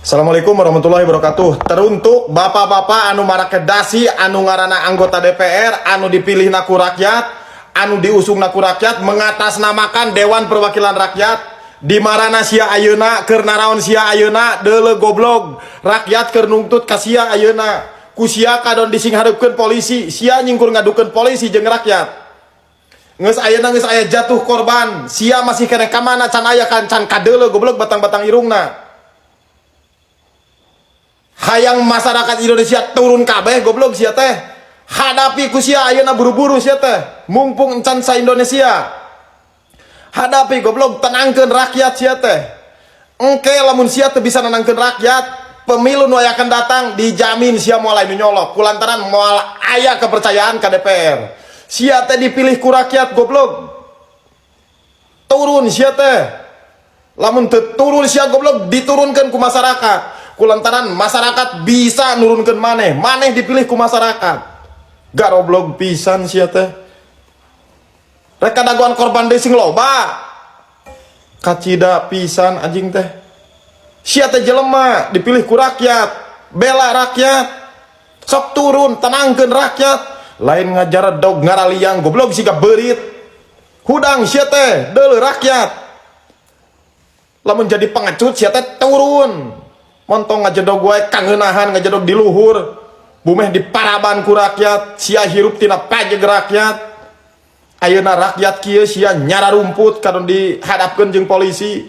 Assalamualaikum warahmatullahi wabarakatuh. Teruntuk bapak-bapak anu marake dasi, anu ngaranna anggota DPR, anu dipilih ku rakyat, anu diusung ku rakyat, mengatasnamakan Dewan Perwakilan Rakyat, di marana sia ayeuna? Keur naraon sia ayeuna? Deuleu, goblok, rakyat keur nungtut ka sia ayeuna. Ku sia kadon disinghareupkeun polisi, sia nyingkur ngadukeun polisi jeung rakyat. Geus ayeuna geus aya jatuh korban, sia masih keneh ka mana? Can aya kan, can kadeuleu, goblok, batang-batang irungna. Hayang masyarakat Indonesia turun kabeh, goblok, sia teh. Hadapi ku sia ayeuna buru-buru sia teh, mumpung encan sa Indonesia. Hadapi, goblok, tenangkeun rakyat sia teh. Engke lamun sia teu bisa nenangkeun rakyat, pemilu nu akan datang dijamin sia moal nu nyolok, kulantaran moal aya kepercayaan ka DPR. Sia teh dipilih ku rakyat, goblok. Turun sia teh. Lamun teu turun sia, goblok, diturunkan ku masyarakat, kulantaran masyarakat bisa nurunkan maneh. Maneh dipilih ku masyarakat. Garoblog pisan sia teh. Rek kadagoan korban deui sing loba. Kacida pisan anjing teh. Sia teh jelema dipilih ku rakyat, bela rakyat. Sok turun, tenangkeun rakyat, lain ngajaredog ngaraliang, goblok, siga beurit. Hudang sia teh, deuleu rakyat. Lamun jadi pengecut sia teh turun. Montong ngajedog wae kangeunahan, ngajedog di luhur. Bumeh diparaban ku rakyat, sia hirup tina pajeg rakyat. Ayeuna rakyat kieu, sia nyara rumput kadon dihadapkeun jeung polisi.